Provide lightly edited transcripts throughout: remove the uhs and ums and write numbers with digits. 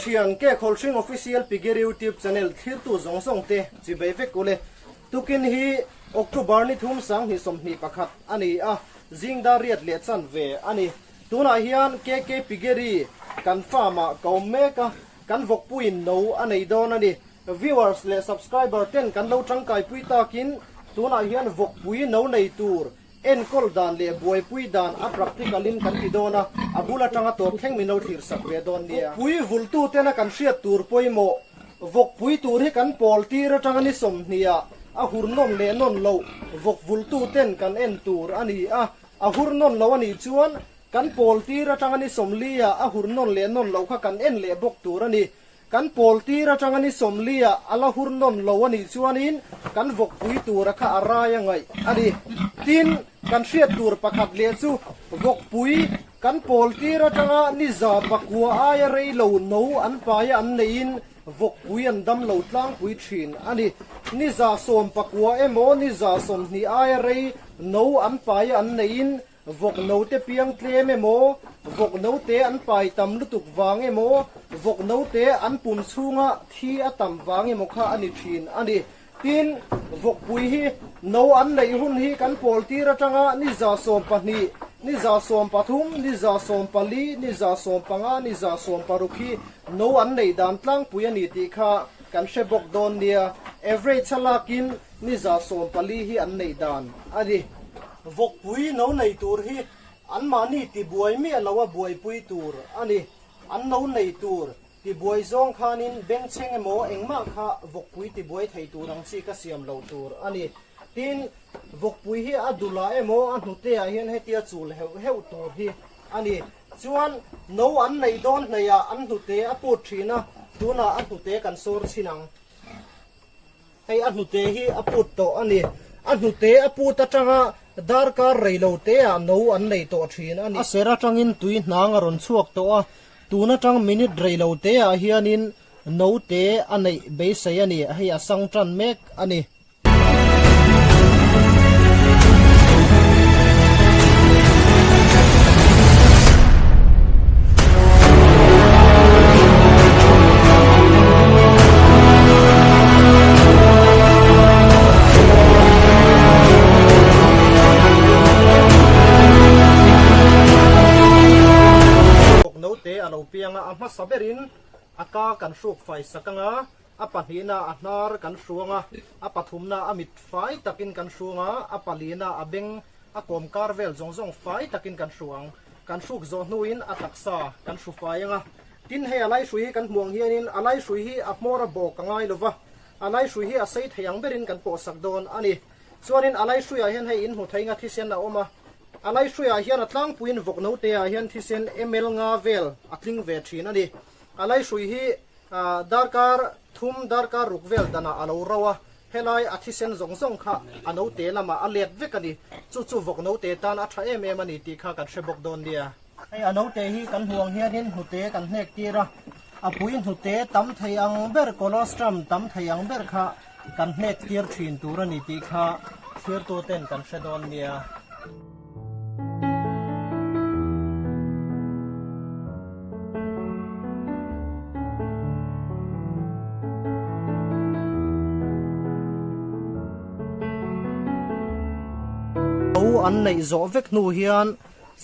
thian ke Khawlhring Official Piggery YouTube channel thlirtu zawng zawng te chibei vek ule. Tukin hi October ni thum 2021 a ni a, zing dar riat leh chan ve a ni. Tunah hian KK Piggery kan farm ah ka awm mek a, kan vawkpuiin no a nei dawn a ni. Viewers leh subscriber ten kan lo tangkaipui takin tunah hian vawkpui no nei tur enkawl dan leh buaipui dan a practical in kan ti dawn a, a bul atanga tawp thleng min lo thlir sak ve dawn nia. Vawkpui vultu tena kan hriat tur pawimawh, vawkpui tur hi kan pawl tir atanga ni 20 ah a hur nawn leh nawn loh vawk vultu ten kan en tur a ni a, a hur nawn lo a nih chuan kan pawl tir atanga ni 40 ah a hur nawn leh nawn loh kha kan en leh bawk tur a ni. Kan pawl tir atanga ni 40 ah a la hur nawn lo a nih chuanin kan vawkpui tura kha a rai a ngaih a ni. Tin, kan hriat tur pakhat leh chu vawkpui kan pawl tir atanga ni 900 aia rei lo no an paia an neihin vawkpui an dam lo tlangpui thin a ni. Ni 190 emaw ni 120 aia rei no an paia an neihin Vawk note piang tlem emaw, vawk note an pai tam lutuk vang emaw, vawk note an pum chhunga thi a tam vang emaw kha a ni thin a ni. Tin, vawkpui hi no an neih hun hi kan pawl tir atanga ni 12, ni 13, ni 14, ni 15, ni 16 hi no an neih dan tlangpui a ni tih kha kan hre bawk dawn nia. Average a lakin ni 14 hi an neih dan a ni. Vawkpui no nei tur hi anmahni tibuai miah lo a buaipui tur a ni. An no nei tur tibuai zawng khanin bengchheng emaw engmah kha vawkpui tibuai thei tur ang chi ka siam lo tur a ni. Tin, vawkpui hi a dulah emaw a hnuteah hian hetia chul heuh heuh tur hi a ni. Chuan no an neih dawn hnaihah an hnute a put thin a, tunah a hnute kan sawr chhin ang. Hei a hnute hi a put tawh a ni. A hnute a put atanga darkar rei lo te ah no an nei tawh thin a ni. A ser atangin tui hnang a rawn chhuak tawh a, tun atang minute rei lo te ah hianin no te a neih beisei a ni. Hei a sang tan mek a ni. Note a lo piang a, a hmasa berin a ka kan hruk fai sak ang a, a pahnihna a hnar kan hruang a, a pathumna a mit fai takin kan hruang a, a palina a beng a kawm kar vel zawng zawng fai takin kan hruang. Kan hruk zawh hnuin a taksa kan hru fai ang a. Tin, hei a laihrui hi kan hmuh ang hianin a laihrui hi a hmawr a bawk a ngai lo va, a laihrui hi a sei thei ang berin kan pawhsak dawn a ni. Chuanin a laihruiah hian hei inhmu thei nga thisen a awm a, a laihruiah hian a tlangpuiin vawk note ah hian thisen ml nga vel a tling ve thin a ni. A laihrui hi darkar thum darkar ruk vel danah a lo ro a, helai a thisen zawng zawng kha a note lamah a let vek a ni. Chu chu vawk note tan a tha em em a ni tih kha kan hre bawk dawn nia. Hei a note hi kan hmuang hianin hnute kan hnek tir a, a pui hnute tam thei ang ber colostrum tam thei ang ber kha kan hnek tir thin tur a ni tih kha thirtu ten kan hre dawn nia. An neih zawh vek hnu hian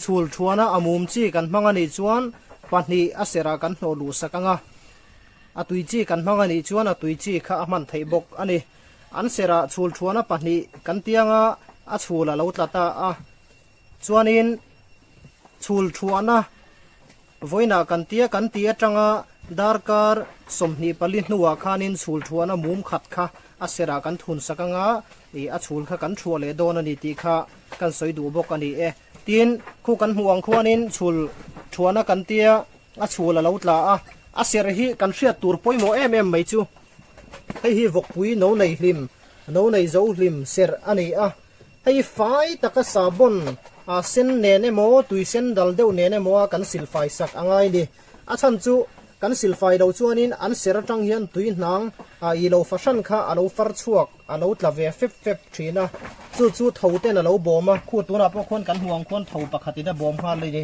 Chhul thuana a mum chi kan hmang a nih chuan pahnih a serah kan hnawh luh sak ang a, a tui chi kan hmang a nih chuan a tui chi kha a hman theih bawk a ni. An serah chhul thuana pahnih kan tiang a, a chhul a lo tla ta a. Chuanin chhul thuana vawiinah kan tia kan tih atanga darkar 24 hnuah khanin chhul thuana mum khat kha a serah kan thun sak ang a, ih a chhul kha kan thuah leh dawn a ni tih kha kan sawi duh bawk a ni e. Tin, khu kan hmuh ang khuanin chhul thuahna kan tia a chhul a lo tla a, a serh hi kan hriat tur pawimawh em em mai chu hei hi vawkpui no nei hlim, no nei zo hlim serh a ni a, hei fai taka sahbawn a sen nen emaw tui sen dal deuh nen emaw a kan silfai sak a ngai ni. A chhan chu kan silfai lo chuanin an serh atang hian tui hnang a i lo fahran kha a lo far chhuak a lo tla ve fep fep thin a, chu chu tho ten a lo bawm a, khu tunah pawh khuan kan hmuh ang khuan tho pakhatin a bawm nghal a ni.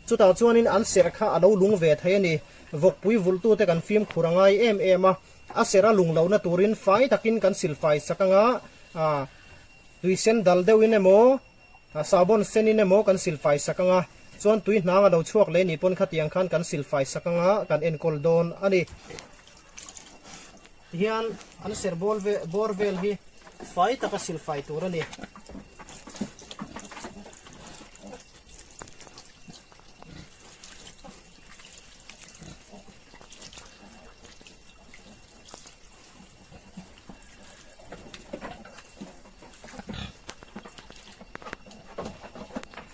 Chutah chuanin an serh kha a lo lung ve thei a ni. Vawkpui vulhtute kan fimkhur a ngai em em a, a serh a lung lohna turin fai takin kan silfai sak anga tui sen dal deuhin emaw, sahbawn senin emaw kan silfai sak anga chuan tui hnang a lo chhuak leh nih pawn khatiang khan kan silfai sak anga kan enkawl dawn a ni. Tihian an serh bawr vel hi fai taka silfai tur a ni.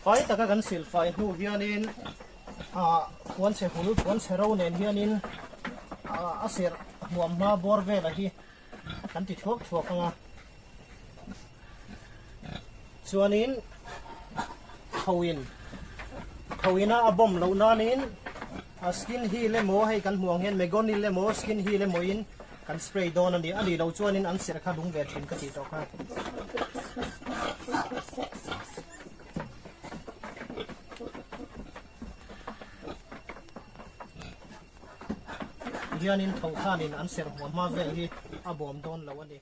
Fai taka kan silfai hnu hianin ah puan chhe hul puan chhe ro nen hianin ah a serh hmuam hma bawr vela hi kan ti thuak thuak ang a chuanin thoin thoina a bawm loh nanin a skin heal emaw hei kan hmuh ang hian megonil emaw skin heal emaw in kan spray dawn a ni a nih loh chuanin an serh kha lung ve thin ka tih tawh kha. Hianin tho khanin an serh hmuah hma vel hi a bawm dawn lo a ni.